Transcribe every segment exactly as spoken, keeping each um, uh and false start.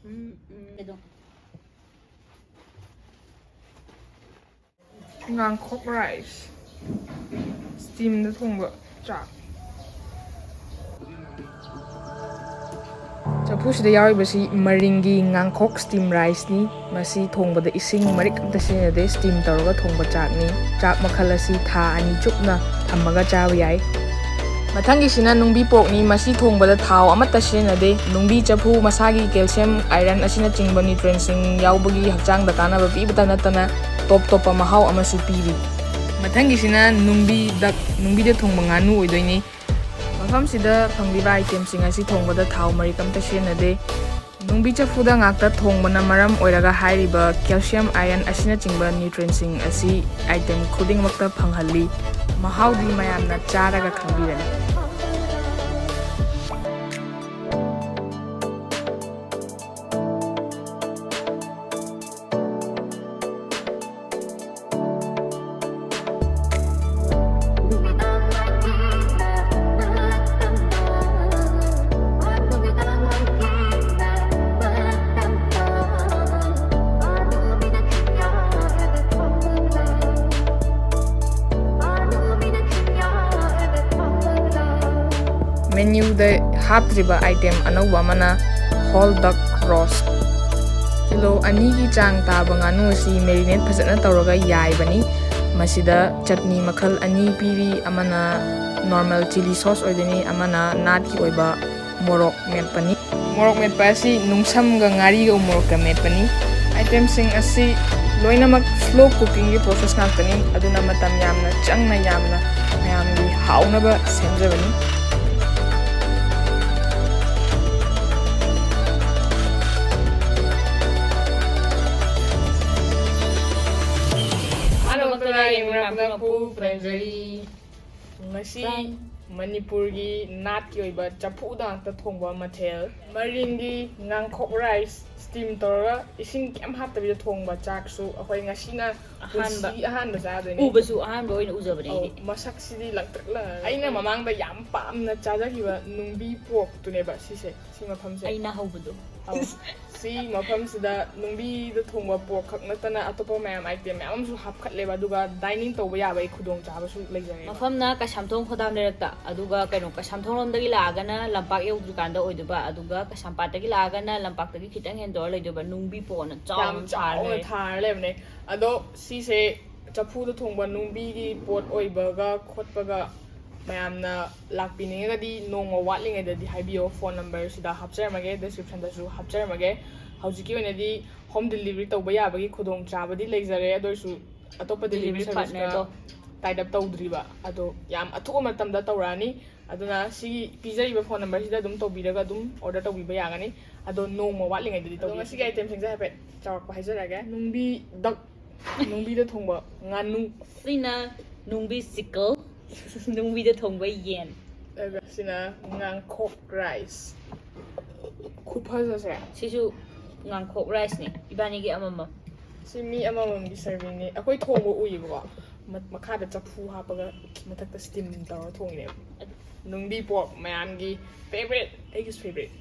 ꯎꯝ, ꯎꯝ, ꯑꯗꯣ꯫ ꯉꯥꯡꯈꯣꯛ ꯔꯥꯏꯁ꯫ ꯁ꯭ꯇꯤꯝꯗ ꯊꯣꯡꯕ ꯆꯥꯛ꯫ ꯆꯐꯨꯁꯤꯗ ꯌꯥꯎꯔꯤꯕꯁꯤ ꯃꯔꯤꯡꯒꯤ ꯉꯥꯡꯈꯣꯛ ꯁ꯭ꯇꯤꯝ ꯔꯥꯏꯁꯅꯤ꯫ ꯃꯁꯤ ꯊꯣꯡꯕꯗ ꯏꯁꯤꯡ ꯃꯔꯤꯛ ꯑꯝꯇ ꯁꯤꯖꯤꯟꯅꯗꯦ꯫ ꯁ꯭ꯇꯤꯝ ꯇꯧꯔꯒ ꯊꯣꯡꯕ ꯆꯥꯛꯅꯤ꯫ ꯆꯥꯛ ꯃꯈꯜ ꯑꯁꯤ ꯊꯥ ꯑꯅꯤ ꯆꯨꯞꯅ ꯊꯝꯃꯒ ꯆꯥꯕ ꯌꯥꯏ꯫ ꯃꯊꯪꯒꯤꯁꯤꯅ ꯅꯨꯡꯕꯤ ꯄꯣꯛꯅꯤ꯫ ꯃꯁꯤ ꯊꯣꯡꯕꯗ ꯊꯥꯎ ꯑꯃꯠꯇ ꯁꯤꯖꯤꯟꯅꯗꯦ꯫ ꯅꯨꯡꯕꯤ ꯆꯐꯨ ꯃꯁꯥꯒꯤ ꯀꯦꯜꯁꯤꯌꯝ, ꯑꯥꯏꯔꯟ ꯑꯁꯤꯅꯆꯤꯡꯕ ꯅ꯭ꯌꯨꯇ꯭ꯔꯤꯌꯦꯟꯁꯤꯡ ꯌꯥꯎꯕꯒꯤ ꯍꯛꯆꯥꯡꯗ ꯀꯥꯟꯅꯕ ꯄꯤꯕꯇ ꯅꯠꯇꯅ ꯇꯣꯞ ꯇꯣꯞꯄ ꯃꯍꯥꯎ ꯑꯃꯁꯨ ꯄꯤꯔꯤ꯫ ꯃꯊꯪꯒꯤꯁꯤꯅ ꯅꯨꯡꯕꯤ ꯗꯛ, ꯅꯨꯡꯕꯤꯗ ꯊꯣꯡꯕ ꯉꯥꯅꯨ ꯑꯣꯏꯗꯣꯏꯅꯤ꯫ ꯃꯐꯝꯁꯤꯗ ꯐꯪꯂꯤꯕ ꯑꯥꯏꯇꯦꯝꯁꯤꯡ ꯑꯁꯤ ꯊꯣꯡꯕꯗ ꯊꯥꯎ ꯃꯔꯤꯛ ꯑꯝꯇ ꯁꯤꯖꯤꯟꯅꯗꯦ꯫ ꯅꯨꯡꯕꯤ ꯆꯐꯨꯗ ꯉꯥꯛꯇ ꯊꯣꯡꯕꯅ ꯃꯔꯝ ꯑꯣꯏꯔꯒ ꯍꯥꯏꯔꯤꯕ ꯀꯦꯜꯁꯤꯌꯝ, ꯑꯥꯏꯔꯟ ꯑꯁꯤꯅꯆꯤꯡꯕ ꯅ꯭ꯌꯨꯇ꯭ꯔꯤꯌꯦꯟꯁꯤꯡ ꯑꯁꯤ ꯑꯥꯏꯇꯦꯝ ꯈꯨꯗꯤꯡꯃꯛꯇ ꯐꯪꯍꯜꯂꯤ꯫ ꯃꯍꯥꯎꯗꯤ ꯃꯌꯥꯝꯅ ꯆꯥꯔꯒ ꯈꯪꯕꯤꯔꯅꯤ꯫ ꯃꯦꯅ꯭ꯌꯨꯗ ꯍꯥꯞꯇ꯭ꯔꯤꯕ ꯑꯥꯏꯇꯦꯝ ꯑꯅꯧꯕ ꯑꯃꯅ ꯍꯣꯜ ꯗꯛ ꯔꯣꯁ꯫ ꯀꯤꯂꯣ ꯑꯅꯤꯒꯤ ꯆꯥꯡ ꯇꯥꯕ ꯉꯥꯅꯨ ꯑꯁꯤ ꯃꯦꯔꯤꯅꯦꯠ ꯐꯖꯅ ꯇꯧꯔꯒ ꯌꯥꯏꯕꯅꯤ꯫ ꯃꯁꯤꯗ ꯆꯠꯅꯤ ꯃꯈꯜ ꯑꯅꯤ ꯄꯤꯔꯤ, ꯑꯃꯅ ꯅꯣꯔꯃꯦꯜ ꯆꯤꯂꯤ ꯁꯣꯁ ꯑꯣꯏꯗꯣꯏꯅꯤ, ꯑꯃꯅ ꯅꯥꯠꯀꯤ ꯑꯣꯏꯕ ꯃꯣꯔꯣꯛ ꯃꯦꯠꯄꯅꯤ꯫ ꯃꯣꯔꯣꯛ ꯃꯦꯠꯄ ꯑꯁꯤ ꯅꯨꯡꯁꯝꯒ ꯉꯥꯔꯤꯒ ꯎ ꯃꯣꯔꯣꯛꯀ ꯃꯦꯠꯄꯅꯤ꯫ ꯑꯥꯏꯇꯦꯝꯁꯤꯡ ꯑꯁꯤ ꯂꯣꯏꯅꯃꯛ ꯁ꯭ꯂꯣ ꯀꯨꯀꯤꯡꯒꯤ ꯄ꯭ꯔꯣꯁꯦꯁ ꯉꯥꯛꯇꯅꯤ, ꯑꯗꯨꯅ ꯃꯇꯝ ꯌꯥꯝꯅ ꯆꯪꯅ ꯌꯥꯝꯅ ꯃꯌꯥꯝꯒꯤ ꯍꯥꯎꯅꯕ ꯁꯦꯝꯖꯕꯅꯤ꯫ ꯑꯍꯥꯟꯕꯃꯛꯇꯗ ꯌꯦꯡꯕꯤꯔꯛꯄꯗ ꯃꯄꯨ ꯄꯨꯔꯦꯟꯖꯔꯤ꯫ ꯉꯁꯤ ꯃꯅꯤꯄꯨꯔꯒꯤ ꯅꯥꯠꯀꯤ ꯑꯣꯏꯕ ꯆꯐꯨꯗ ꯉꯥꯛꯇ ꯊꯣꯡꯕ ꯃꯊꯦꯜ, ꯃꯔꯤꯡꯒꯤ ꯉꯥꯡꯈꯣꯛ ꯔꯥꯏꯁ ꯁ꯭ꯇꯤꯝ ꯇꯧꯔꯒ ꯏꯁꯤꯡ ꯀꯩꯝ ꯍꯥꯞꯇꯕꯤꯗ ꯊꯣꯡꯕ ꯆꯥꯛꯁꯨ ꯑꯩꯈꯣꯏ ꯉꯁꯤꯅ ꯑꯍꯥꯟꯕ꯫ ꯄꯨꯟꯁꯤꯒꯤ ꯑꯍꯥꯟꯕ ꯆꯥꯗꯣꯏꯅꯦ꯫ ꯎꯕꯁꯨ ꯑꯍꯥꯟꯕ ꯑꯣꯏꯅ ꯎꯖꯕꯅꯦ ꯑꯧ, ꯑꯩꯗꯤ꯫ ꯃꯁꯛꯁꯤꯗꯤ ꯂꯪꯇ꯭ꯔꯤꯛ ꯂꯪꯉꯒ ꯑꯩꯅ ꯃꯃꯥꯡꯗ ꯌꯥꯝ ꯄꯥꯝꯅ ꯆꯥꯖꯈꯤꯕ ꯅꯨꯡꯕꯤ ꯄꯣꯔꯛꯇꯨꯅꯦꯕ ꯁꯤꯁꯦ, ꯁꯤ ꯃꯐꯝꯁꯦ꯫ ꯑꯩꯅ ꯍꯧꯕꯗꯣ꯫ ꯑꯧ, ꯁꯤ ꯃꯐꯝꯁꯤꯗ ꯅꯨꯡꯕꯤꯗ ꯊꯣꯡꯕ ꯄꯣꯔꯛ ꯈꯛ ꯅꯠꯇꯅ ꯑꯇꯣꯞꯄ ꯃꯌꯥꯝ ꯑꯥꯏꯇꯦꯝ ꯃꯌꯥꯝ ꯑꯃꯁꯨ ꯍꯥꯞꯀꯠꯂꯦꯕ, ꯑꯗꯨꯒ ꯗꯥꯏꯅꯤꯡ ꯇꯧꯕ ꯌꯥꯕꯒꯤ ꯈꯨꯗꯣꯡꯆꯥꯕꯁꯨ ꯂꯩꯖꯔꯦꯕ꯫ ꯃꯐꯝꯅ ꯀꯩꯁꯥꯝꯊꯣꯡ ꯈꯣꯗꯥꯝ ꯂꯩꯔꯛꯇ, ꯑꯗꯨꯒ ꯀꯩꯅꯣ, ꯀꯩꯁꯥꯝꯊꯣꯡ ꯂꯣꯝꯗꯒꯤ ꯂꯥꯛꯑꯒꯅ ꯂꯝꯄꯥꯛ ꯌꯧꯗ꯭ꯔꯤꯀꯥꯟꯗ ꯑꯣꯏꯗꯣꯏꯕ, ꯑꯗꯨꯒ ꯀꯩꯁꯥꯝꯄꯥꯠꯇꯒꯤ ꯂꯥꯛꯑꯒꯅ ꯂꯝꯄꯥꯛꯇꯒꯤ ꯈꯤꯇꯪ ꯍꯦꯟꯗꯣꯛꯑ ꯂꯩꯗꯣꯏꯕ꯫ ꯅꯨꯡꯕꯤ ꯄꯣꯔꯛꯅ ꯆꯥꯎꯅ ꯌꯥꯝ ꯊꯥꯔ ꯆꯥꯎꯅ ꯂꯩꯔꯦ꯫ ꯊꯥꯔ ꯂꯩꯕꯅꯦ꯫ ꯑꯗꯣ ꯁꯤꯁꯦ ꯆꯐꯨꯗ ꯊꯣꯡꯕ ꯅꯨꯡꯕꯤꯒꯤ ꯄꯣꯠ ꯑꯣꯏꯕꯒ ꯈꯣꯠꯄꯒ ꯃꯌꯥꯝꯅ ꯂꯥꯛꯄꯤꯅꯤꯡꯉꯒꯗꯤ ꯅꯣꯡꯃ ꯋꯥꯠꯂꯤꯉꯩꯗꯗꯤ ꯍꯥꯏꯕꯤꯌꯣ꯫ ꯐꯣꯟ ꯅꯝꯕꯔꯁꯤꯗ ꯍꯥꯞꯆꯔꯝꯃꯒꯦ, ꯗꯤꯁꯀ꯭ꯔꯤꯞꯁꯟꯗꯁꯨ ꯍꯥꯞꯆꯔꯝꯃꯒꯦ꯫ ꯍꯧꯖꯤꯛꯀꯤ ꯑꯣꯏꯅꯗꯤ ꯍꯣꯝ ꯗꯤꯂꯤꯚꯔꯤ ꯇꯧꯕ ꯌꯥꯕꯒꯤ ꯈꯨꯗꯣꯡꯆꯥꯕꯗꯤ ꯂꯩꯖꯔꯦ, ꯑꯗꯨ ꯑꯣꯏꯔꯁꯨ ꯑꯇꯣꯞꯄ ꯗꯤꯂꯤꯚꯔꯤ Delivery partner ꯗꯣ꯫ ꯁꯔꯚꯤꯁꯀ ꯇꯥꯏꯠ ꯑꯞ ꯇꯧꯗ꯭ꯔꯤꯕ꯫ ꯑꯗꯣ ꯌꯥꯝ ꯑꯊꯨꯕ ꯃꯇꯝꯗ ꯇꯧꯔꯛꯑꯅꯤ꯫ ꯑꯗꯨꯅ ꯁꯤꯒꯤ ꯄꯤꯖꯔꯤꯕ ꯐꯣꯟ ꯅꯝꯕꯔꯁꯤꯗ ꯑꯗꯨꯝ ꯇꯧꯕꯤꯔꯒ ꯑꯗꯨꯝ ꯑꯣꯔꯗꯔ ꯇꯧꯕꯤꯕ ꯌꯥꯒꯅꯤ꯫ ꯑꯗꯣ ꯅꯣꯡꯃ ꯋꯥꯠꯂꯤꯉꯩꯗꯗꯤ ꯑꯗꯣ ꯇꯧꯕꯤꯔꯣ꯫ ꯉꯁꯤꯒꯤ ꯑꯥꯏꯇꯦꯝꯁꯤꯡꯁꯦ ꯍꯥꯏꯐꯦꯠ ꯆꯥꯎꯔꯥꯛꯄ ꯍꯥꯏꯖꯔꯛꯑꯒꯦ꯫ ꯅꯨꯡꯕꯤ ꯗꯛ, ꯅꯨꯡꯕꯤꯗ ꯊꯣꯡꯕ ꯉꯥꯅꯨ꯫ ꯁꯤꯅ ꯅꯨꯡꯕꯤ ꯆꯤꯛꯀꯜ, ꯅꯨꯡꯕꯤꯗ ꯊꯣꯡꯕ ꯌꯦꯟ꯫ ꯑꯗꯨꯒ ꯁꯤꯅ ꯉꯥꯡꯈꯣꯛ ꯔꯥꯏꯁ꯫ ꯈꯨꯐꯖꯁꯦ꯫ ꯁꯤꯁꯨ ꯉꯥꯡꯈꯣꯛ ꯔꯥꯏꯁꯅꯦ, ꯏꯕꯥꯅꯤꯒꯤ ꯑꯃꯃꯝ꯫ ꯁꯤ ꯃꯤ ꯑꯃꯃꯝꯒꯤ ꯁꯔꯚꯤꯡꯅꯤ꯫ ꯑꯩꯈꯣꯏ ꯊꯣꯡꯕ ꯎꯏꯌꯦꯕꯀꯣ꯫ ꯃ-, ꯃꯈꯥꯗ ꯆꯐꯨ ꯍꯥꯞꯄꯒ ꯃꯊꯛꯇ ꯁ꯭ꯇꯤꯝ ꯇꯧꯔꯒ ꯊꯣꯡꯉꯤꯅꯦꯕ꯫ ꯅꯨꯡꯕꯤ ꯄꯣꯔꯛ ꯃꯌꯥꯝꯒꯤ ꯐꯦꯚꯔꯦꯠ, ꯑꯩꯒꯤꯁꯨ ꯐꯦꯚꯔꯦꯠ꯫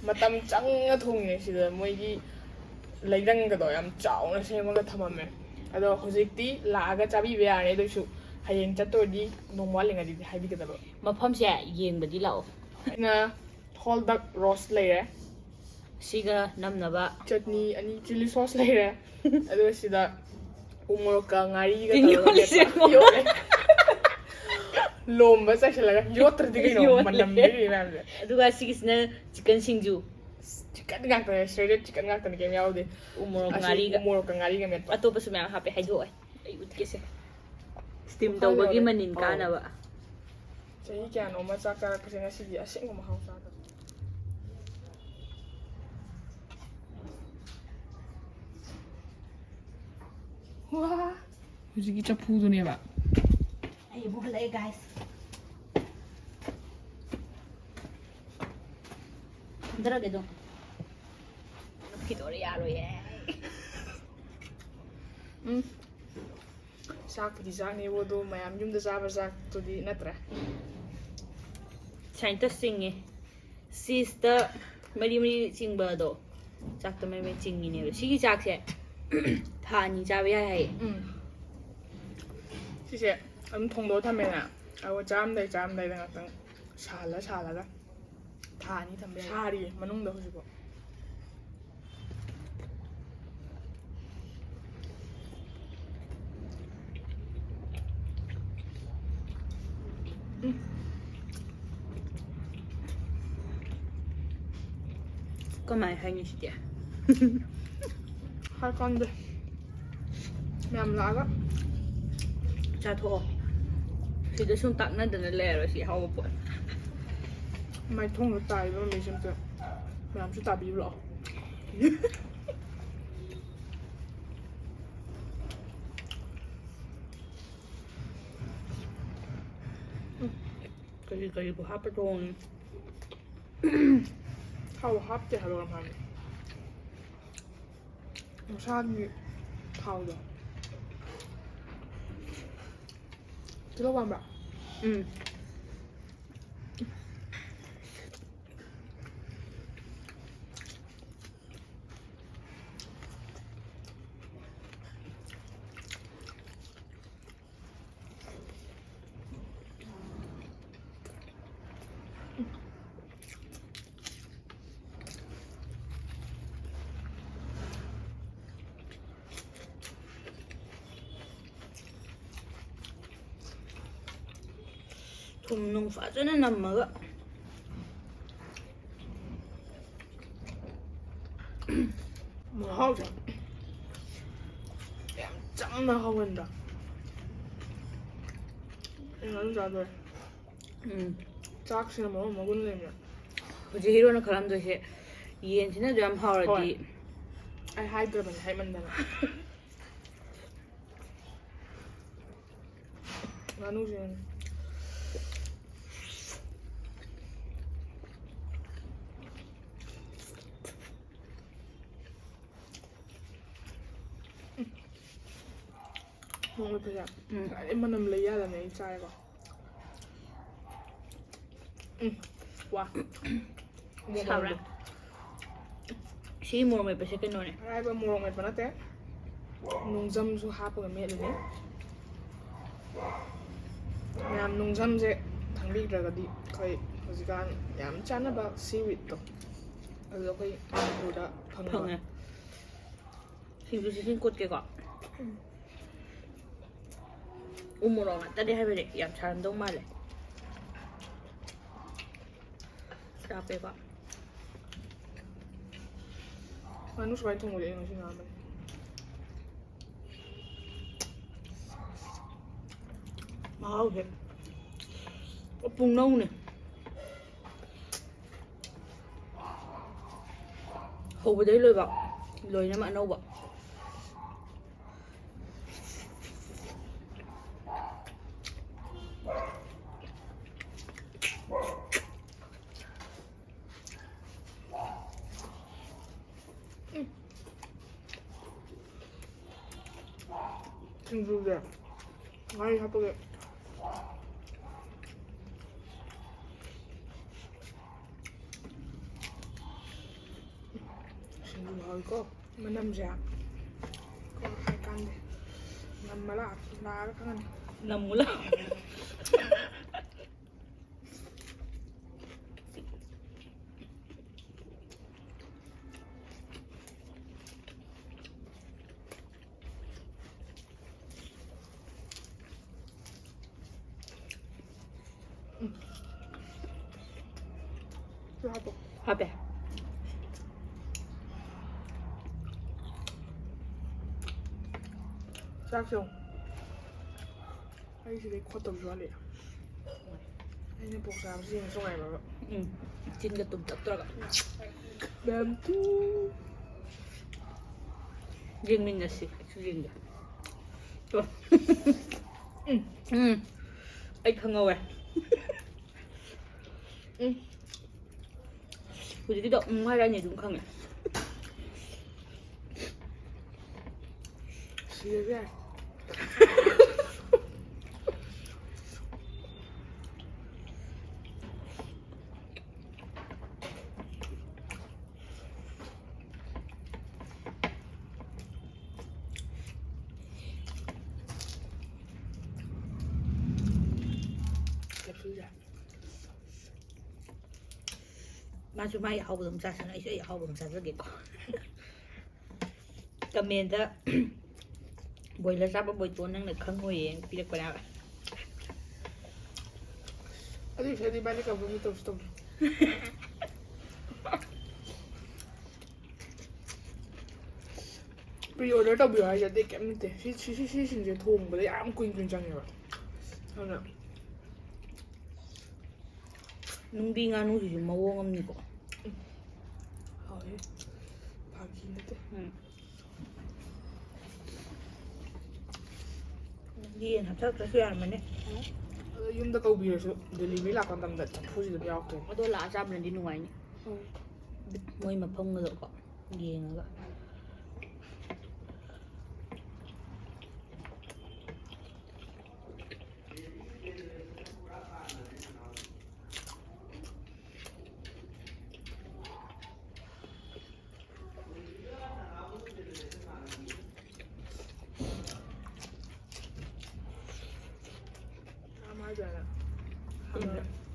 ꯃꯇꯝ ꯆꯪꯅ ꯊꯣꯡꯉꯤꯅꯦ ꯁꯤꯗ꯫ ꯃꯣꯏꯒꯤ ꯂꯩꯔꯪꯒꯗꯣ ꯌꯥꯝ ꯆꯥꯎꯅ ꯁꯦꯝꯃꯒ ꯊꯝꯃꯝꯃꯦ꯫ ꯑꯗꯣ ꯍꯧꯖꯤꯛꯇꯤ ꯂꯥꯛꯑꯒ ꯆꯥꯕꯤꯕ ꯌꯥꯔꯅꯤ꯫ ꯑꯗꯨ ꯑꯣꯏꯁꯨ ꯍꯌꯦꯡ ꯆꯠꯇꯣꯏꯗꯤ ꯅꯣꯡꯃ ꯋꯥꯠꯂꯤꯉꯩꯗꯗꯤ ꯍꯥꯏꯕꯤꯒꯗꯕ꯫ ꯃꯐꯝꯁꯦ ꯌꯦꯡꯕꯗꯤ ꯂꯥꯛꯑꯣ꯫ ꯑꯩꯅ ꯍꯣꯜ ꯗꯛ ꯔꯣꯁ ꯂꯩꯔꯦ꯫ ꯁꯤꯒ ꯅꯝꯅꯕ꯫ ꯆꯠꯅꯤ ꯑꯅꯤ, ꯆꯤꯂꯤ ꯁꯣꯁ ꯂꯩꯔꯦ꯫ ꯑꯗꯨꯒ ꯁꯤꯗ ꯎ ꯃꯣꯔꯣꯛꯀ ꯉꯥꯔꯤꯒ ꯇꯤꯟ ꯇꯧꯔꯒ ꯌꯣꯠꯂꯤꯁꯦ ꯃꯦꯠꯄ꯫ ꯌꯣꯠꯂꯦ꯫ ꯂꯣꯝꯕ ꯆꯥꯏꯁꯤꯜꯂꯒ ꯌꯣꯠꯇ꯭ꯔꯗꯤ ꯀꯩꯅꯣ, ꯌꯣꯠꯂꯦ꯫ ꯃꯅꯝ ꯂꯩꯔꯤ ꯃꯌꯥꯝꯁꯦ꯫ ꯑꯗꯨꯒ ꯁꯤꯒꯤꯁꯤꯅ ꯆꯤꯛꯀꯟ ꯁꯤꯡꯖꯨ꯫ ꯆꯤꯛꯀꯟ ꯉꯥꯛꯇꯅꯦ, ꯁ꯭ꯔꯦꯗꯦꯠ ꯆꯤꯛꯀꯟ ꯉꯥꯛꯇꯅꯦ, ꯀꯩꯝ ꯌꯥꯎꯗꯦ꯫ ꯎ ꯃꯣꯔꯣꯛ ꯑꯁꯤ ꯉꯥꯔꯤꯒ꯫ ꯎ ꯃꯣꯔꯣꯛꯀ ꯉꯥꯔꯤꯒ ꯃꯦꯠꯄ꯫ ꯑꯇꯣꯞꯄꯁꯨ ꯃꯌꯥꯝ ꯍꯥꯞꯄꯦ, ꯍꯥꯏꯗꯣꯛꯑꯣꯏ꯫ ꯑꯩ ꯎꯠꯀꯦꯁꯦ꯫ ꯁ꯭ꯇꯤꯝ ꯃꯈꯥ ꯇꯧꯕꯒꯤ ꯌꯧꯔꯦ꯫ ꯃꯅꯤꯟ ꯑꯧ꯫ ꯀꯥꯅꯕ꯫ ꯆꯍꯤ ꯀꯌꯥꯅꯣ ꯑꯃ ꯆꯥꯛ ꯆꯥꯔꯛꯄꯁꯦ ꯉꯁꯤꯗꯤ ꯑꯁꯦꯡꯕ ꯃꯍꯥꯎ ꯆꯥꯗꯕ꯫ ꯋꯥ! ꯍꯧꯖꯤꯛꯀꯤ ꯆꯐꯨꯗꯨꯅꯦꯕ꯫ ꯑꯩ ꯑꯃꯨꯛ ꯍꯜꯂꯛꯑꯦ, ꯒꯥꯏꯁ꯫ ꯊꯥꯡꯗꯔꯒꯦ ꯑꯗꯨꯝ꯫ ꯈꯤꯗꯣꯔꯦ, ꯌꯥꯔꯣꯏꯌꯦ꯫ ꯎꯝ꯫ ꯆꯥꯛꯄꯨꯗꯤ ꯆꯥꯛꯅꯦꯕꯨ, ꯑꯗꯣ ꯃꯌꯥꯝ ꯌꯨꯝꯗ ꯆꯥꯕ ꯆꯥꯛꯇꯨꯗꯤ ꯅꯠꯇ꯭ꯔꯦ꯫ ꯁꯥꯏꯟꯇꯤꯁꯁꯤꯡꯉꯤ꯫ ꯁꯤꯁꯇ ꯃꯔꯤ ꯃꯔꯤ ꯆꯤꯡꯕ ꯑꯗꯣ ꯆꯥꯛꯇ ꯃꯔꯤ ꯃꯔꯤ ꯆꯤꯡꯉꯤꯅꯦꯕ꯫ ꯁꯤꯒꯤ ꯆꯥꯛꯁꯦ ꯊꯥ ꯑꯅꯤ ꯆꯥꯕ ꯌꯥꯏ ꯍꯥꯏꯌꯦ꯫ ꯎꯝ꯫ ꯁꯤꯁꯦ ꯑꯗꯨꯝ ꯊꯣꯡꯗꯣꯛꯑ ꯊꯝꯃꯦꯅ, ꯑꯗꯨꯒ ꯆꯥꯔꯝꯗꯥꯏ ꯆꯥꯔꯝꯗꯥꯏꯗ ꯉꯥꯛꯇꯪ ꯁꯥꯍꯜꯂ ꯁꯥꯍꯜꯂꯒ ꯊꯥ ꯑꯅꯤ ꯊꯝꯕ ꯌꯥꯏ꯫ ꯁꯥꯔꯤꯌꯦ ꯃꯅꯨꯡꯗ ꯍꯧꯖꯤꯛꯐꯥꯎ꯫ ꯀꯃꯥꯏ ꯍꯥꯏꯅꯤ ꯁꯤꯗꯤ? ꯍꯥꯏ ꯈꯪꯗꯦ꯫ ꯃꯌꯥꯝ ꯂꯥꯛꯑꯒ ꯆꯥꯊꯣꯛꯑꯣ꯫ ꯁꯤꯗ ꯁꯨꯝ ꯇꯥꯛꯅꯗꯅ ꯂꯩꯔꯔꯣꯏ ꯁꯤ ꯑꯍꯥꯎꯕ ꯄꯣꯠ꯫ ꯃꯥꯏꯊꯣꯡꯗ ꯇꯥꯔꯤꯕ ꯃꯃꯤꯁꯦ ꯑꯝꯇ ꯃꯌꯥꯝꯁꯨ ꯇꯥꯕꯤꯌꯨ ꯂꯥꯛꯑꯣ꯫ ꯀꯔꯤ ꯀꯔꯤꯕꯨ ꯍꯥꯞꯄ ꯊꯣꯡꯉꯤ? ꯊꯥꯎ ꯍꯥꯞꯇꯦ ꯍꯥꯏꯕ ꯀꯩꯅꯣꯝ ꯍꯥꯏꯕꯅꯤ꯫ ꯃꯁꯥꯒꯤ ꯊꯥꯎꯗꯣ꯫ ꯇꯤꯜꯍꯧ ꯄꯥꯟꯕ꯭ꯔꯥ? ꯎꯝ꯫ ꯊꯨꯝ ꯅꯨꯡ ꯐꯖꯅ ꯅꯝꯃꯒ꯫ ꯃꯍꯥꯎꯁꯦ ꯌꯥꯝ ꯆꯝꯅ ꯍꯥꯎꯍꯟꯕ꯫ ꯑꯩ ꯉꯥꯅꯨ ꯆꯥꯗꯣꯔꯦ꯫ ꯎꯝ꯫ ꯆꯥꯛꯁꯤꯅ ꯃꯔꯣꯟ ꯑꯃ ꯃꯒꯨꯟ ꯂꯩꯕ꯫ ꯍꯧꯖꯤꯛ ꯍꯤꯔꯣꯅ ꯈꯜꯂꯝꯗꯣꯏꯁꯦ, ꯌꯦꯟꯁꯤꯅꯁꯨ ꯌꯥꯝ ꯍꯥꯎꯔꯗꯤ꯫ ꯍꯣꯏ꯫ ꯑꯩ ꯍꯥꯏꯗ꯭ꯔꯕꯅꯦ, ꯍꯥꯏꯃꯟꯗꯅ꯫ ꯉꯥꯅꯨꯁꯦ꯫ ꯎꯝ꯫ ꯉꯁꯥꯏꯗꯩ ꯃꯅꯝ ꯂꯩ ꯌꯥꯗꯕꯅꯦ ꯑꯩ ꯆꯥꯔꯦꯀꯣ꯫ ꯎꯝ꯫ ꯋꯥ꯫ ꯁꯥꯕ꯭ꯔꯥ? ꯁꯤ ꯃꯣꯔꯣꯛ ꯃꯦꯠꯄꯁꯦ ꯀꯩꯅꯣꯅꯦ꯫ ꯑꯔꯥꯏꯕ ꯃꯣꯔꯣꯛ ꯃꯦꯠꯄ ꯅꯠꯇꯦ꯫ ꯅꯨꯡꯖꯝꯁꯨ ꯍꯥꯞꯄꯒ ꯃꯦꯠꯂꯤꯅꯦ꯫ ꯃꯌꯥꯝ ꯅꯨꯡꯖꯝꯁꯦ ꯈꯪꯕꯤꯗ꯭ꯔꯒꯗꯤ ꯑꯩꯈꯣꯏ ꯍꯧꯖꯤꯛꯀꯥꯟ ꯌꯥꯝ ꯆꯥꯅꯕ seaweedꯇꯣ, ꯑꯗꯨ ꯑꯩꯈꯣꯏ ꯃꯅꯤꯄꯨꯔꯗ ꯐꯪꯕ꯫ ꯐꯪꯉꯦ꯫ ꯁꯤꯡꯖꯨꯁꯤ ꯁꯤꯡ ꯀꯣꯠꯀꯦꯀꯣ꯫ ꯎ ꯃꯣꯔꯣꯛ ꯉꯥꯛꯇꯅꯦ ꯍꯥꯏꯕꯅꯦ, ꯌꯥꯝ ꯁꯥꯔꯝꯗꯧ ꯃꯥꯜꯂꯦ꯫ ꯆꯥꯛꯄꯦꯀꯣ꯫ ꯉꯥꯅꯨ ꯁꯨꯃꯥꯏꯅ ꯊꯣꯡꯕꯗꯤ ꯑꯩ ꯉꯁꯤ ꯉꯥꯝꯕꯅꯦ꯫ ꯃꯍꯥꯎꯁꯦ ꯄꯨꯡꯅꯧꯅꯦ꯫ ꯍꯧꯕꯗꯩ ꯂꯣꯏꯕ ꯂꯣꯏꯅꯃꯛ ꯑꯅꯧꯕ꯫ ꯁꯤꯡꯖꯨꯁꯦ ꯉꯥꯔꯤ ꯍꯥꯞꯄꯒꯤ꯫ ꯁꯤꯡꯖꯨ ꯍꯥꯎꯋꯤꯀꯣ꯫ ꯃꯅꯝꯁꯦ ꯀꯣ ꯍꯥꯏꯀꯥꯟꯗꯦ꯫ ꯅꯝꯃ ꯂꯥꯛ-, ꯂꯥꯛꯑꯒ ꯈꯪꯉꯅꯤ꯫ ꯅꯝꯃꯨ ꯂꯥꯛꯑꯣ꯫ ꯍꯥꯞꯄꯦ꯫ ꯆꯥꯛꯁꯦ ꯌꯦꯡꯉꯨ꯫ ꯑꯩ ꯁꯤꯗꯩ ꯈꯣꯠꯇꯕꯁꯨ ꯋꯥꯠꯂꯤ꯫ ꯑꯩꯅ ꯄꯣꯛ ꯆꯥꯕꯁꯤ ꯌꯦꯡꯉꯁꯨ ꯉꯥꯏꯕ꯭ꯔꯕ? ꯎꯝ꯫ ꯆꯤꯟꯒ ꯇꯨꯝ ꯇꯛꯇ꯭ꯔꯒ꯫ ꯃꯌꯥꯝ ꯇꯨ꯫ ꯌꯦꯡꯃꯤꯟꯅꯁꯤ꯫ ꯑꯩꯁꯨ ꯌꯦꯡꯒꯦ꯫ ꯇꯣ꯫ ꯎꯝ꯫ ꯎꯝ꯫ ꯑꯩ ꯈꯪꯍꯧꯋꯦ꯫ ꯎꯝ꯫ ꯍꯧꯖꯤꯛꯀꯤꯗꯣ ꯎꯝ ꯍꯥꯏꯔ ꯑꯅꯤ ꯑꯗꯨꯝ ꯈꯪꯉꯦ꯫ ꯁꯤꯔꯁꯨ ꯌꯥꯏ꯫ ꯀꯦꯞꯁꯨꯜꯁꯦ꯫ ꯃꯥꯁꯨ ꯃꯥꯒꯤ ꯑꯍꯥꯎꯕꯗꯣ ꯑꯃ ꯆꯥꯁꯅꯨ, ꯑꯩꯁꯨ ꯑꯩ ꯑꯍꯥꯎꯕ ꯑꯃ ꯆꯥꯖꯒꯦꯀꯣ꯫ ꯀꯃꯦꯟꯗ ꯕꯣꯏꯂꯔ ꯆꯥꯕ ꯕꯣꯏꯇꯣꯟ ꯅꯪꯅ ꯈꯪꯉꯣꯏꯌꯦ ꯄꯤꯔꯛꯄꯅꯦ ꯍꯥꯏꯕ꯫ ꯑꯗꯨꯏꯁꯨ ꯑꯩꯗꯤ ꯏꯕꯥꯅꯤ ꯀꯝꯄ꯭ꯔꯣꯃꯥꯏꯁ ꯇꯧꯁꯨ ꯇꯧꯗꯦ꯫ ꯄ꯭ꯔꯤ ꯑꯣꯔꯗꯔ ꯇꯧꯕꯤꯌꯣ ꯍꯥꯏꯁꯦ ꯑꯇꯩ ꯀꯩꯝ ꯅꯠꯇꯦ꯫ ꯁꯤ, ꯁꯤ, ꯁꯤ, ꯁꯤꯁꯤꯡꯁꯦ ꯊꯣꯡꯕꯗ ꯌꯥꯝ ꯀꯨꯏꯅ ꯀꯨꯏꯅ ꯆꯪꯉꯦꯕ꯫ ꯑꯗꯨꯅ ꯅꯨꯡꯕꯤ ꯉꯥꯅꯨꯁꯤꯁꯨ ꯃꯑꯣꯡ ꯑꯃꯅꯤꯀꯣ꯫ ꯍꯥꯎꯋꯦ꯫ ꯐꯥꯒꯤ ꯅꯠꯇꯦ꯫ ꯎꯝ꯫ ꯌꯦꯟ ꯍꯥꯞꯆꯔꯛꯇ꯭ꯔꯁꯨ ꯌꯥꯔꯝꯃꯅꯤ꯫ ꯑꯗꯣ ꯌꯨꯝꯗ ꯀꯧꯕꯤꯔꯁꯨ ꯗꯦꯂꯤꯚꯔꯤ ꯂꯥꯛꯄ ꯃꯇꯝꯗ ꯆꯐꯨꯁꯤ ꯑꯗꯨꯝ ꯌꯥꯎꯔꯛꯇꯣꯏꯅꯤ꯫ ꯑꯗꯣ ꯂꯥꯛꯑ ꯆꯥꯕꯅꯗꯤ ꯅꯨꯡꯉꯥꯏꯅꯤ꯫ ꯎꯝ꯫ ꯃꯣꯏ ꯃꯐꯝꯒꯗꯣꯀꯣ ꯌꯦꯡꯉꯒ꯫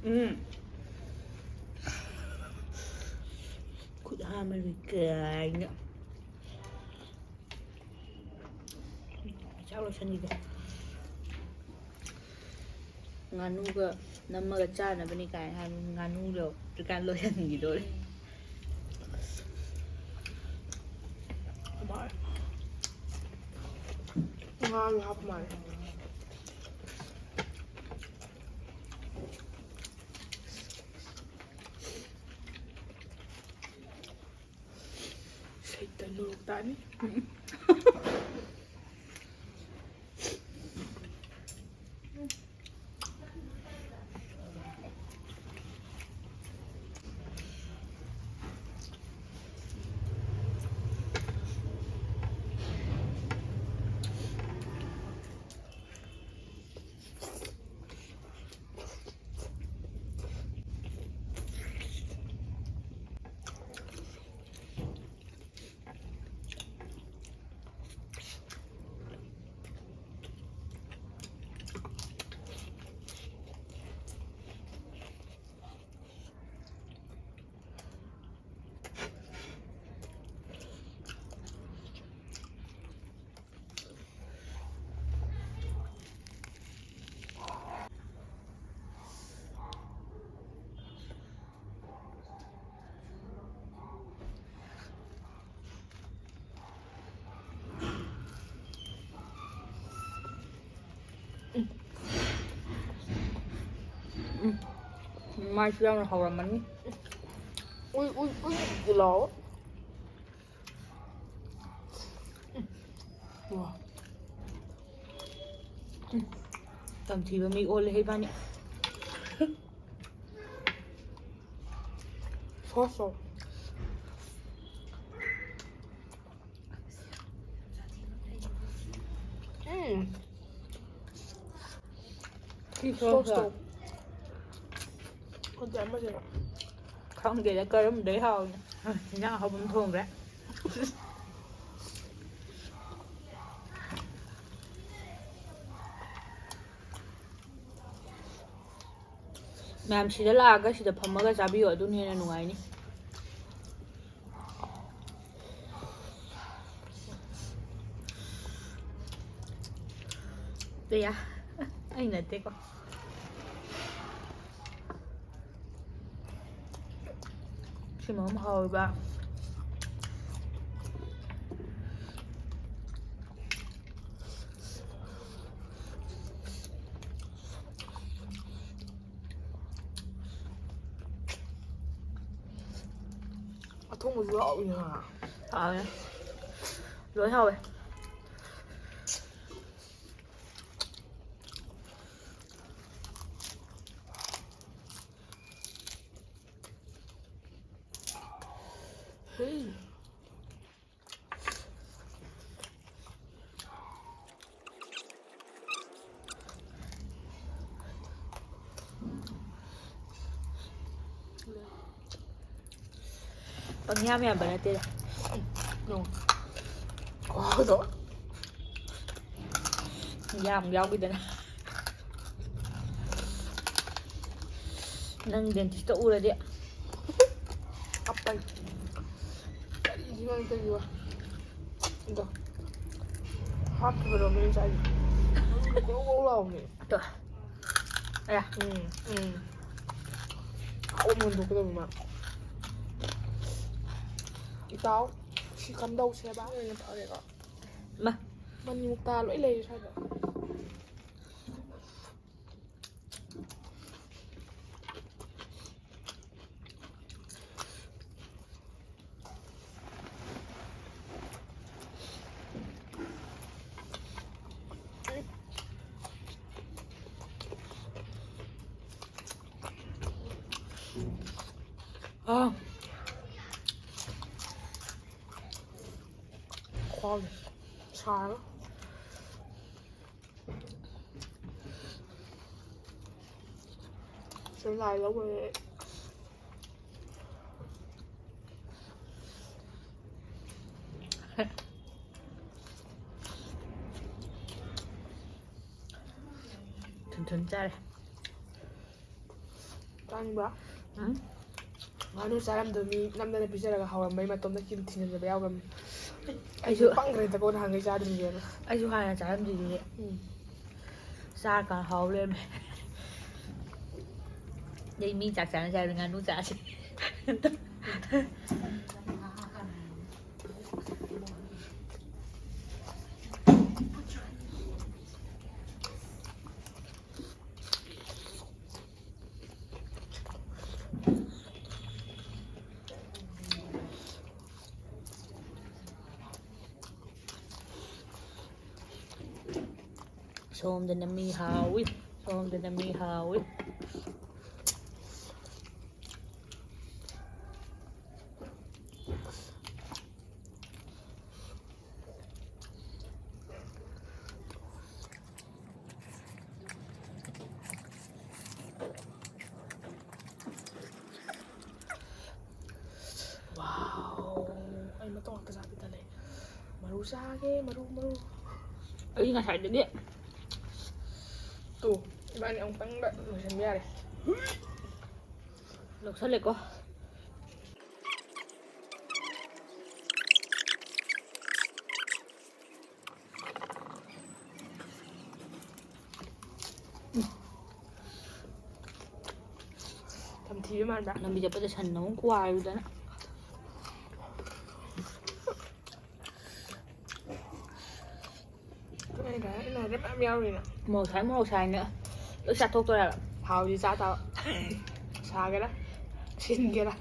ꯎꯝ꯫ ꯈꯨꯠ ꯍꯥꯝꯃꯅꯤ ꯀꯥꯏꯅ꯫ ꯆꯥꯛ ꯂꯣꯏꯁꯟꯈꯤꯒꯦ꯫ ꯉꯥꯅꯨꯒ ꯅꯝꯃꯒ ꯆꯥꯅꯕꯅꯤ ꯀꯥꯏꯅ ꯍꯥꯏꯕ ꯉꯥꯅꯨꯗꯣ ꯗꯨꯀꯥꯟ ꯂꯣꯏꯁꯤꯟꯈꯤꯗꯣꯔꯦ꯫ ꯉꯥꯁꯨ ꯍꯥꯞꯄ ꯃꯥꯜꯂꯦ꯫ ꯁꯩꯇ ꯅꯣꯛ ꯇꯥꯅꯤ꯫ ꯎꯝ꯫ ꯃꯥꯏꯁꯨ ꯌꯥꯝꯅ ꯍꯧꯔꯝꯃꯅꯤ꯫ ꯎꯏ, ꯎꯏ, ꯎꯏ, ꯎꯏ ꯂꯥꯎ꯫ ꯎꯝ꯫ ꯋꯥ꯫ ꯎꯝ꯫ ꯇꯝꯊꯤꯕ ꯃꯤ ꯑꯣꯜꯂꯦ ꯏꯕꯥꯅꯤ꯫ ꯁꯣꯁ ꯇꯧ꯫ ꯎꯝ꯫ ꯁꯤ ꯁꯣꯁ ꯁꯣꯁꯇꯣ ꯇꯧ꯫ ꯈꯪꯗꯦ, ꯑꯃꯁꯦ꯫ ꯈꯪꯗꯦꯗ, ꯀꯔꯝꯕꯗꯩ ꯍꯥꯎꯔꯤꯅꯣ꯫ ꯏꯟꯖꯥꯡ ꯑꯍꯥꯎꯕ ꯑꯃ ꯊꯣꯡꯈ꯭ꯔꯦ꯫ ꯃꯌꯥꯝ ꯁꯤꯗ ꯂꯥꯛꯑꯒ ꯁꯤꯗ ꯐꯝꯃꯒ ꯆꯥꯕꯤꯌꯣ, ꯑꯗꯨꯅ ꯍꯦꯟꯅ ꯅꯨꯡꯉꯥꯏꯅꯤ꯫ ꯄ꯭ꯔꯤꯌꯥ, ꯑꯩ ꯅꯠꯇꯦꯀꯣ꯫ ꯁꯤ ꯃꯔꯣꯝ ꯍꯥꯎꯔꯤꯕ꯫ ꯑꯊꯣꯡꯕꯁꯨ ꯍꯥꯎꯏ ꯍꯥ꯫ ꯍꯥꯎꯋꯦ꯫ ꯂꯣꯏ ꯍꯥꯎꯋꯦ꯫ ꯍꯩ꯫ ꯄꯪꯌꯥꯝ ꯌꯥꯝꯕ ꯅꯠꯇꯦꯗ꯫ ꯅꯣ꯫ ꯈꯨꯍꯥꯎꯗꯣ꯫ ꯌꯥꯝ ꯌꯥꯎꯈꯤꯗꯅ꯫ ꯅꯪ ꯗꯦꯟꯇꯤꯁꯇ ꯎꯔꯗꯤ꯫ ꯑꯞꯄꯩ꯫ ꯀꯔꯤꯒꯤꯅꯣ ꯑꯩ ꯇꯧꯔꯤꯕ? ꯑꯗꯣ꯫ ꯍꯥꯞꯈꯤꯕꯗꯣ ꯃꯤꯅ ꯆꯥꯏꯁꯦ꯫ ꯒ꯭ꯔꯧ ꯒ꯭ꯔꯧ ꯂꯥꯎꯕꯅꯦ꯫ ꯇꯣ꯫ ꯑꯌꯥ꯫ ꯎꯝ, ꯎꯝ꯫ ꯍꯥꯎꯅ ꯍꯨꯟꯗꯣꯛꯀꯗꯕꯅꯤ ꯃꯥ꯫ ꯏꯇꯥꯎ, ꯁꯤ ꯀꯝꯗꯧꯁꯦꯕ? ꯑꯣꯏꯅ ꯇꯧꯔꯦꯀꯣ꯫ ꯃꯥ꯫ ꯃꯅꯤꯃꯨꯛꯇ ꯂꯣꯏ ꯂꯩꯔꯦ ꯁ꯭ꯋꯥꯏꯗ꯫ ꯑꯥ꯫ ꯈ꯭ꯋꯥꯡ ꯁꯥꯔꯒ꯫ ꯁꯤ ꯂꯥꯏ ꯂꯧꯕ꯫ ꯊꯨꯟ ꯊꯨꯟ ꯆꯥꯔꯦ꯫ ꯆꯥꯅꯤꯡꯕ꯭ꯔꯥ? ꯎꯝ꯫ ꯉꯥꯅꯨ ꯆꯥꯔꯝꯗꯕ ꯃꯤ ꯅꯝꯗꯅ ꯄꯤꯖꯔꯒ ꯍꯥꯎꯔꯝꯕꯩ ꯃꯇꯣꯝꯗ ꯀꯤꯝ ꯊꯤꯡꯖꯤꯟꯖꯕ ꯌꯥꯎꯈ꯭ꯔꯕꯅꯤ꯫ ꯑꯩꯁꯨ ꯑꯩꯁꯨ ꯄꯪꯈ꯭ꯔꯦꯗꯀꯣ ꯅꯍꯥꯟꯈꯩ ꯆꯥꯗ꯭ꯔꯤꯁꯦꯅ꯫ ꯑꯩꯁꯨ ꯍꯥꯟꯅ ꯆꯥꯔꯝꯗ꯭ꯔꯤꯗꯨꯗꯤ꯫ ꯎꯝ꯫ ꯆꯥꯔꯀꯥꯟ ꯍꯥꯎ ꯂꯩꯔꯝꯃꯦ꯫ ꯑꯗꯩ ꯃꯤ ꯆꯥꯛ ꯆꯥꯅ ꯆꯥꯕꯗ ꯉꯥꯅꯨ ꯆꯥꯁꯦ꯫ ꯁꯣꯝꯗꯅ ꯃꯤ ꯍꯥꯎꯏ, ꯁꯣꯝꯗꯅ ꯃꯤ ꯍꯥꯎꯏ꯫ ꯋꯥꯎ, ꯑꯩ ꯃꯇꯣꯡ ꯉꯥꯛꯇ ꯆꯥꯕꯤ ꯇꯜꯂꯦ꯫ ꯃꯔꯨ ꯆꯥꯒꯦ, ꯃꯔꯨ, ꯃꯔꯨ꯫ ꯑꯩ ꯉꯁꯥꯏꯗꯒꯤ ꯇꯨ, ꯏꯕꯥꯅꯤ ꯑꯃꯨꯛꯇꯪꯗ ꯂꯣꯏꯁꯤꯟꯕ ꯌꯥꯔꯦ꯫ ꯂꯧꯁꯜꯂꯦꯀꯣ꯫ ꯇꯝꯊꯤꯕ ꯃꯥꯟꯕ꯭ꯔꯥ? ꯂꯝꯕꯤ ꯆꯠꯄꯗ ꯁꯟ ꯑꯃꯨꯛ ꯋꯥꯏꯔꯨꯗꯅ꯫ ꯑꯩꯅ ꯍꯥꯏ-, ꯑꯩꯅ ꯍꯥꯏꯔꯦ ꯃꯌꯥꯝ ꯌꯥꯎꯔꯤꯅ꯫ ꯃꯣꯔꯣꯛ ꯁꯥꯏ, ꯃꯣꯔꯣꯛ ꯁꯥꯏꯅ ꯂꯣꯏ ꯆꯥꯊꯣꯛꯇꯣꯔꯦ ꯍꯥꯏꯕ꯫ ꯍꯥꯎꯗꯤ ꯆꯥ ꯇꯥꯕ꯫ ꯁꯥꯒꯦꯔꯥ, ꯁꯤꯟꯒꯦꯔꯥ꯫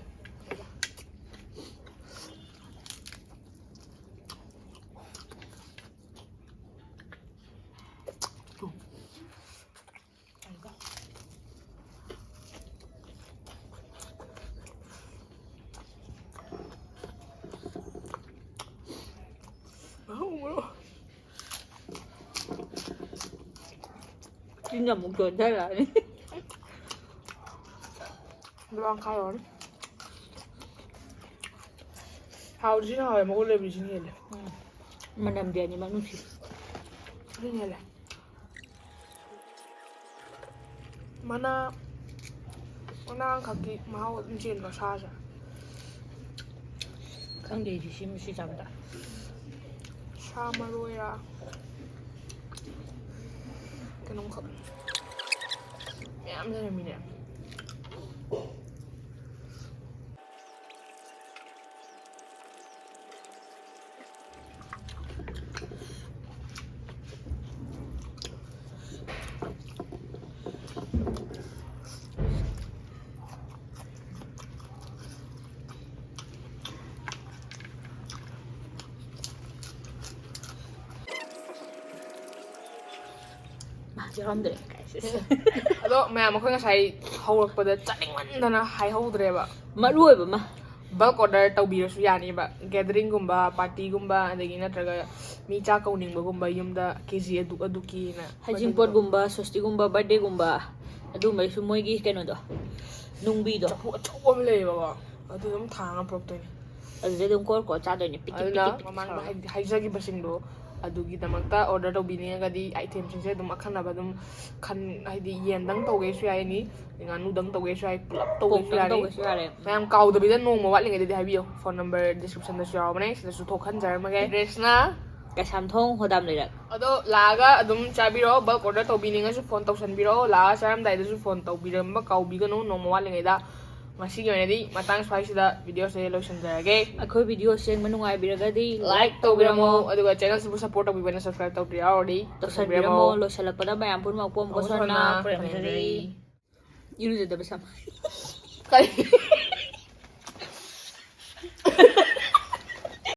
ꯆꯤꯟ ꯑꯃꯨꯛ ꯆꯣꯟꯊꯔꯛꯑꯅꯤ꯫ ꯂꯣꯏ ꯈꯥꯏꯔꯨꯔꯅꯤ꯫ ꯍꯥꯎꯗ꯭ꯔꯤꯁꯤꯅ ꯍꯥꯎꯋꯦ, ꯃꯒꯨꯟ ꯂꯩꯕꯁꯤꯅ ꯍꯦꯜꯂꯦ꯫ ꯎꯝ꯫ ꯃꯅꯝꯗꯤ ꯑꯅꯤꯃꯛ ꯅꯨꯡꯁꯤ꯫ ꯑꯗꯨꯅ ꯍꯦꯜꯂꯦ꯫ ꯃꯅꯥ, ꯃꯅꯥ ꯑꯃꯈꯛꯀꯤ ꯃꯍꯥꯎ ꯑꯗꯨꯝ ꯆꯦꯟꯕ ꯁꯥꯁꯦ꯫ ꯈꯪꯗꯦ ꯑꯩꯗꯤ ꯁꯤ ꯃꯁꯤ ꯆꯥꯕꯗ꯫ ꯁꯥ ꯃꯔꯣꯏꯔꯥ ꯀꯩꯅꯣꯝꯈꯛ ꯃꯌꯥꯝ ꯂꯩꯔꯝꯃꯤꯅꯦ꯫ ꯃꯥ ꯌꯥꯎꯔꯝꯗ꯭ꯔꯦ꯫ ꯑꯗꯣ ꯃꯌꯥꯝ, ꯑꯩꯈꯣꯏ ꯉꯁꯥꯏ ꯍꯧꯔꯛꯄꯗ ꯆꯥꯅꯤꯡꯃꯟꯗꯅ ꯍꯥꯏꯍꯧꯗ꯭ꯔꯦꯕ꯫ ꯃꯔꯨ ꯑꯣꯏꯕ ꯑꯃ꯫ Bulk order ꯇꯧꯕꯤꯔꯁꯨ ꯌꯥꯅꯤꯕ, gathering ꯒꯨꯝꯕ, party ꯒꯨꯝꯕ, ꯑꯗꯒꯤ ꯅꯠꯇ꯭ꯔꯒ ꯃꯤ ꯆꯥꯛ ꯀꯧꯅꯤꯡꯕꯒꯨꯝꯕ, ꯌꯨꯝꯗ ꯀꯦ ꯖꯤ ꯑꯗꯨꯛ ꯑꯗꯨꯛꯀꯤꯅ꯫ ꯍꯩꯖꯤꯡꯄꯣꯠꯒꯨꯝꯕ, ꯁꯣꯁꯇꯤꯒꯨꯝꯕ, birthday ꯒꯨꯝꯕ, ꯑꯗꯨꯝꯕꯩꯁꯨ ꯃꯣꯏꯒꯤ ꯀꯩꯅꯣꯗꯣ, ꯅꯨꯡꯕꯤꯗꯣ꯫ ꯆꯐꯨ ꯑꯆꯧꯕ ꯑꯃ ꯂꯩꯌꯦꯕꯀꯣ, ꯑꯗꯨ ꯑꯗꯨꯝ ꯊꯥꯡꯉ ꯄꯨꯔꯛꯇꯣꯏꯅꯦ꯫ ꯑꯗꯨꯗ ꯑꯗꯨꯝ ꯀꯣꯔ ꯀꯣꯔ ꯆꯥꯗꯣꯏꯅꯦ, ꯄꯤꯛꯇꯤꯛ ꯑꯗꯨꯅ ꯄꯤꯛꯇꯤꯛ ꯃꯃꯥꯡꯗ ꯇꯧꯔꯒ꯫ ꯍꯥꯏ-, ꯍꯥꯏꯖꯈꯤꯕꯁꯤꯡꯗꯣ, ꯑꯗꯨꯒꯤꯗꯃꯛꯇ order ꯇꯧꯕꯤꯅꯤꯡꯉꯒꯗꯤ item ꯁꯤꯡꯁꯦ ꯑꯗꯨꯝ ꯑꯈꯟꯅꯕ ꯑꯗꯨꯝ ꯈꯟ-, ꯍꯥꯏꯗꯤ ꯌꯦꯟꯗꯪ ꯇꯧꯒꯦꯁꯨ ꯌꯥꯏ, ꯑꯦꯅꯤ ꯉꯥꯅꯨꯗꯪ ꯇꯧꯒꯦꯁꯨ ꯌꯥꯏ, ꯄꯨꯂꯞ ꯇꯧꯒꯦꯁꯨ ꯄꯣꯛꯇꯪ ꯌꯥꯔꯦ꯫ ꯇꯧꯒꯦꯁꯨ ꯌꯥꯔꯦ꯫ ꯃꯌꯥꯝ ꯀꯥꯎꯗꯕꯤꯗ ꯅꯣꯡꯃ ꯋꯥꯠꯂꯤꯉꯩꯗꯗꯤ ꯍꯥꯏꯕꯤꯌꯣ, phone number description ꯗꯁꯨ ꯌꯥꯎꯔꯕꯅꯦ, ꯁꯤꯗꯁꯨ ꯊꯣꯛꯍꯟꯖꯔꯝꯃꯒꯦ꯫ Address ꯅ ꯀꯩꯁꯥꯝꯊꯣꯡ ꯍꯣꯗꯥꯝ ꯂꯩꯔꯛ꯫ ꯑꯗꯣ ꯂꯥꯛꯑꯒ ꯑꯗꯨꯝ ꯆꯥꯕꯤꯔꯛꯑꯣ, bulk order ꯇꯧꯕꯤꯅꯤꯡꯉꯁꯨ phone ꯇꯧꯁꯟꯕꯤꯔꯛꯑꯣ, ꯂꯥꯛꯑꯒ ꯆꯥꯔꯝꯗꯥꯏꯗꯁꯨ phone ꯇꯧꯕꯤꯔꯝꯕ ꯀꯥꯎꯕꯤꯒꯅꯨ ꯅꯣꯡꯃ ꯋꯥꯠꯂꯤꯉꯩꯗ꯫ ꯉꯁꯤꯒꯤ ꯑꯣꯏꯅꯗꯤ ꯃꯇꯥꯡ ꯁ꯭ꯋꯥꯏꯁꯤꯗ video ꯁꯦ ꯂꯣꯏꯁꯤꯟꯖꯔꯒꯦ꯫ ꯑꯩꯈꯣꯏ video ꯁꯦ ꯌꯦꯡꯕ ꯅꯨꯡꯉꯥꯏꯕꯤꯔꯒꯗꯤ like like ꯇꯧꯕꯤꯔꯝꯃꯣ, ꯇꯧꯕꯤꯔꯝꯃꯣ꯫ ꯑꯗꯨꯒ channel ꯁꯤꯕꯨ support ꯇꯧꯕꯤꯕꯅ subscribe ꯇꯧꯕꯤꯔꯛꯑꯣ already꯫ ꯇꯧꯁꯟꯕꯤꯔꯝꯃꯣ꯫ ꯇꯧꯁꯟꯕꯤꯔꯝꯃꯣ꯫ ꯂꯣꯏꯁꯤꯜꯂꯛꯄꯗ ꯃꯌꯥꯝ ꯄꯨꯝꯅꯃꯛꯄꯨ ꯑꯃꯨꯛꯀ ꯑꯃꯨꯛꯀ ꯁꯣꯟꯅ ꯁꯣꯟꯅ ꯄꯨꯔꯝꯖꯔꯤ꯫ ꯄꯨꯔꯝꯖꯔꯤ꯫ ꯏꯔꯨꯖꯗꯕ ꯁꯝ꯫ ꯀꯔꯤ?